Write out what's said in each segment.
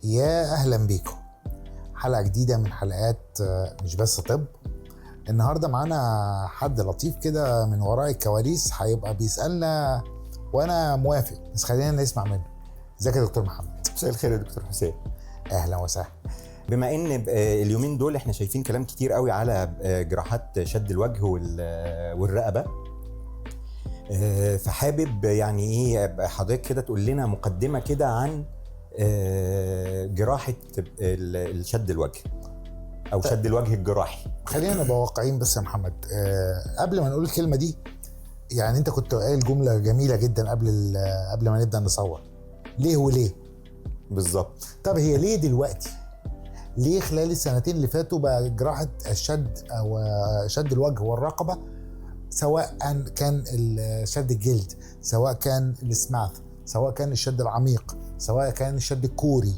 يا اهلا بيكم، حلقة جديدة من حلقات مش بس طب. النهارده معانا حد لطيف كده من وراء الكواليس، هيبقى بيسالنا وانا موافق، بس خلينا نسمع منه. ازيك يا دكتور محمد؟ مساء الخير يا دكتور حسين. اهلا وسهلا. بما ان اليومين دول احنا شايفين كلام كتير قوي على جراحات شد الوجه والرقبه، فحابب يعني ايه حضرتك كده تقول لنا مقدمه كده عن جراحه الشد الوجه او شد الوجه الجراحي. خلينا نبقى واقعيين بس يا محمد، قبل ما نقول الكلمة دي، يعني انت كنت قايل جملة جميلة جدا قبل ما نبدا نصور، ليه وليه؟ بالظبط. طب هي ليه دلوقتي؟ ليه خلال السنتين اللي فاتوا بقى جراحه الشد او شد الوجه والرقبة، سواء كان شد الجلد، سواء كان ال SMAS، سواء كان الشد العميق، سواء كان الشد الكوري،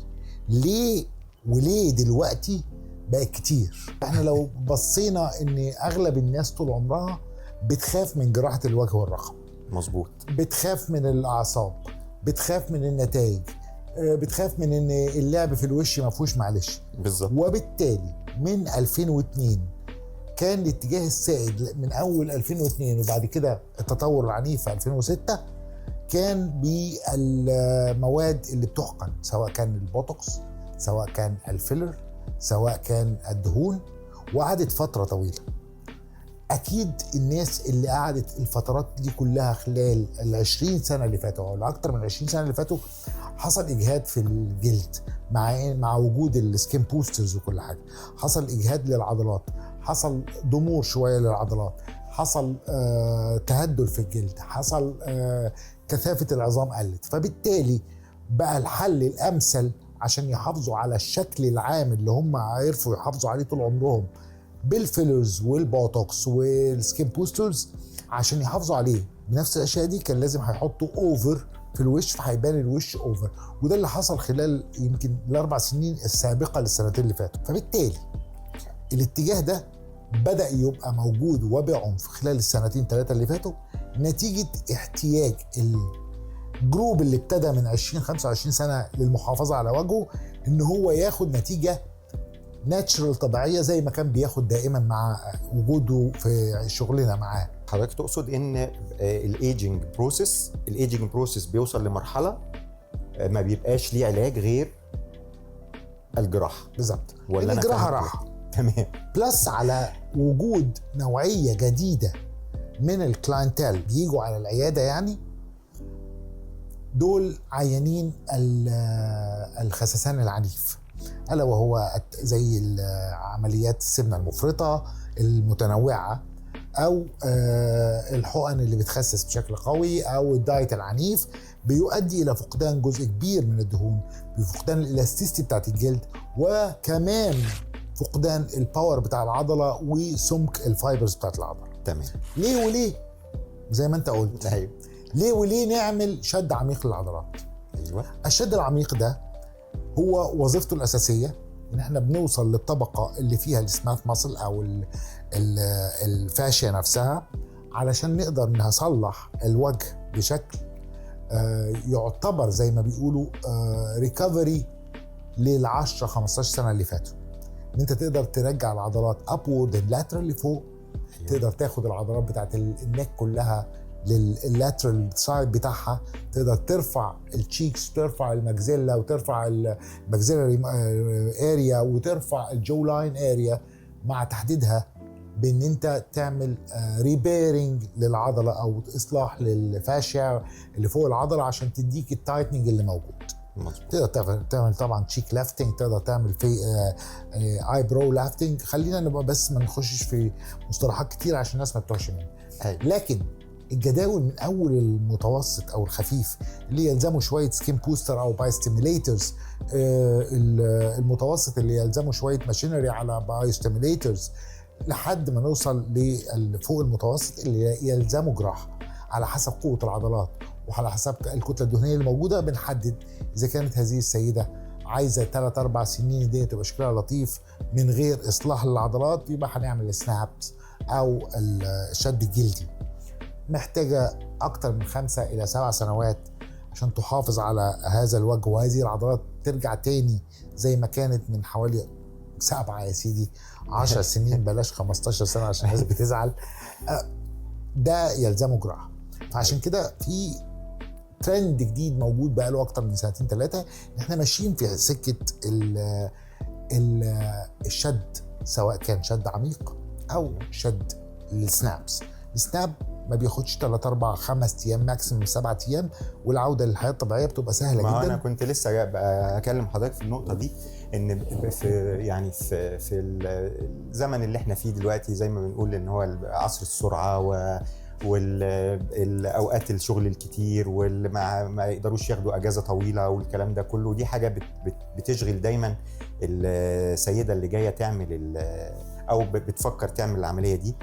ليه وليه دلوقتي بقى كتير؟ احنا لو بصينا ان اغلب الناس طول عمرها بتخاف من جراحة الوجه والرقبة. مظبوط. بتخاف من الاعصاب، بتخاف من النتائج، بتخاف من ان اللعب في الوش ما فيهوش معلش. بالظبط. وبالتالي من 2002 كان الاتجاه السائد، من اول 2002 وبعد كده التطور العنيف في 2006، كان بالمواد اللي بتحقن، سواء كان البوتوكس، سواء كان الفيلر، سواء كان الدهون، وقعدت فترة طويلة. أكيد الناس اللي قعدت الفترات دي كلها خلال 20 سنة اللي فاتوا أو أكتر من 20 سنة اللي فاتوا، حصل إجهاد في الجلد مع وجود ال skin boosters وكل حاجة، حصل إجهاد للعضلات، حصل ضمور شوية للعضلات، حصل تهدل في الجلد، حصل كثافة العظام قلت. فبالتالي بقى الحل الأمثل عشان يحافظوا على الشكل العام اللي هم عرفوا يحافظوا عليه طول عمرهم بال fillers والبوتوكس وال skin boosters، عشان يحافظوا عليه بنفس الاشياء دي كان لازم هيحطوا over في الوش، فهيبان الوش over، وده اللي حصل خلال يمكن ال4 سنين السابقة للسنتين اللي فاتوا. فبالتالي الاتجاه ده بدا يبقى موجود وبعنف خلال السنتين 3 اللي فاتوا، نتيجة احتياج ال group اللي ابتدى من 20-25 سنة للمحافظة على وجهه ان هو ياخد نتيجة natural طبيعية زي ما كان بياخد دائما مع وجوده في شغلنا معاه. حضرتك تقصد ان ال aging process، ال aging process بيوصل لمرحلة ما بيبقاش ليه علاج غير الجراحة. بالظبط. ولا الجراحة راحة. تمام. plus على وجود نوعية جديدة من ال clientele بيجوا على العيادة، يعني دول عيانين الخسسان العنيف، ألا وهو زي عمليات السمنة المفرطة المتنوعة، أو الحقن اللي بتخسس بشكل قوي، أو ال diet العنيف، بيؤدي إلى فقدان جزء كبير من الدهون، بفقدان ال elasticity بتاعت الجلد، وكمان فقدان ال power بتاع العضلة وسمك ال fibers بتاعت العضلة. تمام. ليه وليه؟ زي ما انت قلت. أيوه. ليه وليه نعمل شد عميق للعضلات؟ ايوه. الشد العميق ده هو وظيفته الأساسية إن احنا بنوصل للطبقة اللي فيها ال smooth muscle أو ال fascia نفسها، علشان نقدر نصلح الوجه بشكل يعتبر زي ما بيقولوا recovery لل10-15 سنة اللي فاتوا. إن أنت تقدر ترجع العضلات upward and lateral لفوق. أيوة. تقدر تاخد العضلات بتاعت ال neck كلها لل lateral side بتاعها، تقدر ترفع ال cheeks، ترفع ال maxilla، وترفع ال maxillary area، وترفع ال jawline area، مع تحديدها بان انت تعمل repairing للعضله او اصلاح لل fascia اللي فوق العضلة عشان تديك ال tightening اللي موجود. مظبوط. تقدر تعمل طبعا cheek lifting، تقدر تعمل في eyebrow lifting. خلينا نبقى بس ما نخشش في مصطلحات كتير عشان الناس ما تتوهش منها. لكن الجداول من اول المتوسط او الخفيف اللي يلزمه شوية skin booster او biostimulators، المتوسط اللي يلزمه شوية machinery على biostimulators، لحد ما نوصل لفوق المتوسط اللي يلزمه جراحه على حسب قوة العضلات وعلى حسب الكتلة الدهنية الموجودة. بنحدد اذا كانت هذه السيدة عايزه 3-4 سنين دي تبقى شكلها لطيف من غير اصلاح للعضلات، يبقى هنعمل snaps او الشد الجلدي. محتاجه اكتر من 5 إلى 7 سنوات عشان تحافظ على هذا الوجه وهذه العضلات ترجع تاني زي ما كانت من حوالي 7 يا سيدي 10 سنين، بلاش 15 سنة عشان الناس بتزعل، ده يلزمه جراحه. فعشان كده في ترند جديد موجود بقاله اكتر من 2 3 سنين، احنا ماشيين في سكة الشد، سواء كان شد عميق او شد ال snaps. ال snap ما بياخدش 3 4 5 ايام، maximum 7 ايام، والعودة للحياة الطبيعية بتبقى سهلة جدا. انا كنت لسه اكلم حضرتك في النقطة دي، ان في يعني في الزمن اللي احنا فيه دلوقتي زي ما بنقول ان هو عصر السرعة والاوقات الشغل الكتير واللي ما يقدروش ياخدوا اجازه طويلة والكلام ده كله، دي حاجة بتشغل دايما السيدة اللي جاية تعمل او بتفكر تعمل العملية دي.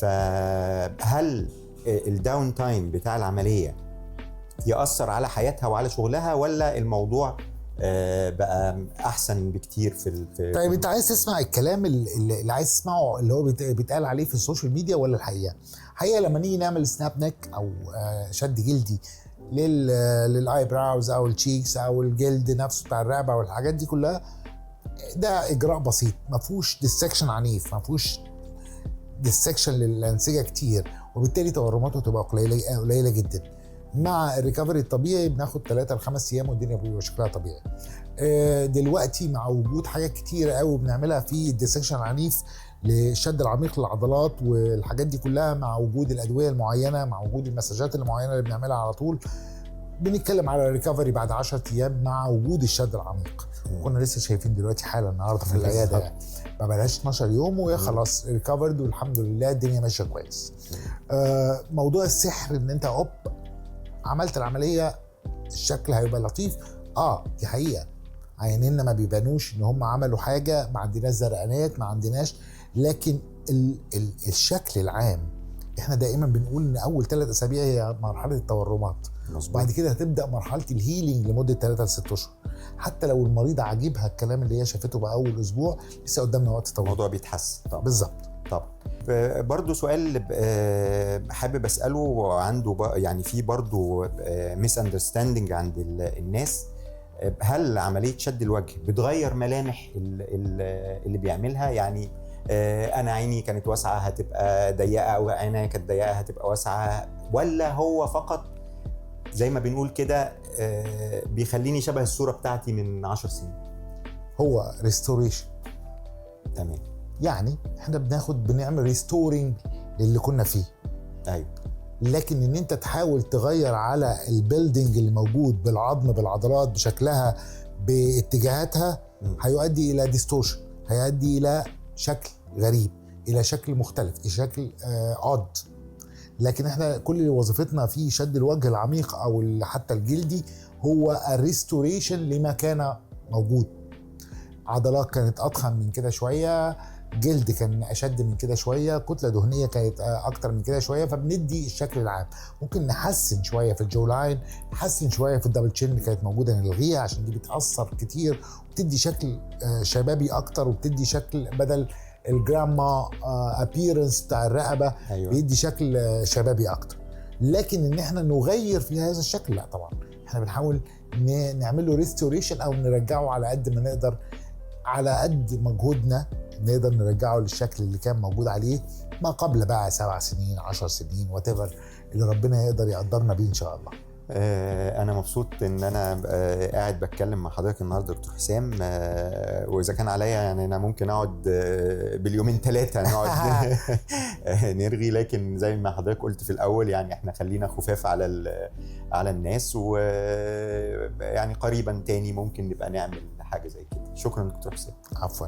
فهل ال down time بتاع العملية يأثر على حياتها وعلى شغلها، ولا الموضوع بقى احسن بكتير في طيب انت عايز تسمع الكلام اللي عايز تسمعه اللي هو بيتقال عليه في ال social media ولا الحقيقة؟ الحقيقة لما نيجي نعمل snap neck او شد جلدي لل eyebrows او ال cheeks او الجلد نفسه بتاع الرقبة والحاجات دي كلها، ده اجراء بسيط ما فيهوش dissection عنيف، ما فيهوش dissection للانسجه كتير، وبالتالي تورماته تبقى قليله جدا. مع ال recovery الطبيعي بناخد 3 ل 5 ايام والدنيا بيبقى شكلها طبيعي. دلوقتي مع وجود حاجات كتيرة قوي بنعملها في ال dissection العنيف للشد العميق للعضلات والحاجات دي كلها، مع وجود الادوية المعينة، مع وجود المساجات المعينة اللي بنعملها على طول، بنتكلم على recovery بعد 10 ايام مع وجود الشد العميق. كنا لسه شايفين دلوقتي حاله النهارده في العيادة، يعني ما بلاش 12 يوم وهي خلاص recovered والحمد لله الدنيا ماشية كويس. موضوع السحر ان انت اوب عملت العملية الشكل هيبقى لطيف، دي حقيقة. عينينا ما بيبانوش ان هم عملوا حاجة، ما عندناش زرقانات، ما عندناش، لكن الشكل العام احنا دائما بنقول ان اول 3 اسابيع هي مرحلة التورمات، بعد كده هتبدا مرحلة ال healing لمدة 3 ل 6 اشهر. حتى لو المريضة عاجبها الكلام اللي هي شافته بقى اول اسبوع، لسه قدامنا وقت طويل، الموضوع بيتحسن طبعا. بالظبط. طبعا برضو سؤال حابب اساله، عنده يعني في برضو misunderstanding عند الناس، هل عملية شد الوجه بتغير ملامح اللي بيعملها؟ يعني انا عيني كانت واسعة هتبقى ضيقه، او عيني كانت ضيقه هتبقى واسعة، ولا هو فقط زي ما بنقول كده بيخليني شبه الصورة بتاعتي من 10 سنين؟ هو restoration. تمام. يعني احنا بنعمل restoring للي كنا فيه. ايوه. لكن ان انت تحاول تغير على ال building اللي موجود بالعظم بالعضلات بشكلها باتجاهاتها، هيؤدي الى distortion، هيؤدي الى شكل غريب، الى شكل مختلف، الى شكل odd. لكن احنا كل وظيفتنا في شد الوجه العميق او حتى الجلدي هو ال restoration لما كان موجود. عضلات كانت اضخم من كده شوية، جلد كان اشد من كده شوية، كتلة دهنية كانت اكتر من كده شوية، فبندي الشكل العام. ممكن نحسن شوية في ال jawline، نحسن شوية في ال double chin اللي كانت موجودة نلغيها عشان دي بتاثر كتير وبتدي شكل شبابي اكتر، وبتدي شكل بدل ال grandma appearance بتاع الرقبة. أيوة. بيدي شكل شبابي اكتر. لكن ان احنا نغير في هذا الشكل لا طبعا، احنا بنحاول نعمل له restoration او نرجعه على قد ما نقدر، على قد مجهودنا نقدر نرجعه للشكل اللي كان موجود عليه ما قبل بقى 7 سنين 10 سنين whatever اللي ربنا يقدر يقدرنا بيه ان شاء الله. انا مبسوط ان انا قاعد بتكلم مع حضرتك النهارده دكتور حسام، واذا كان عليا يعني انا ممكن اقعد باليومين 3 نقعد نرغي، لكن زي ما حضرتك قلت في الاول يعني احنا خلينا خفاف على الناس، ويعني قريبا تاني ممكن نبقى نعمل حاجة زي كده. شكرا دكتور حسام. عفوا.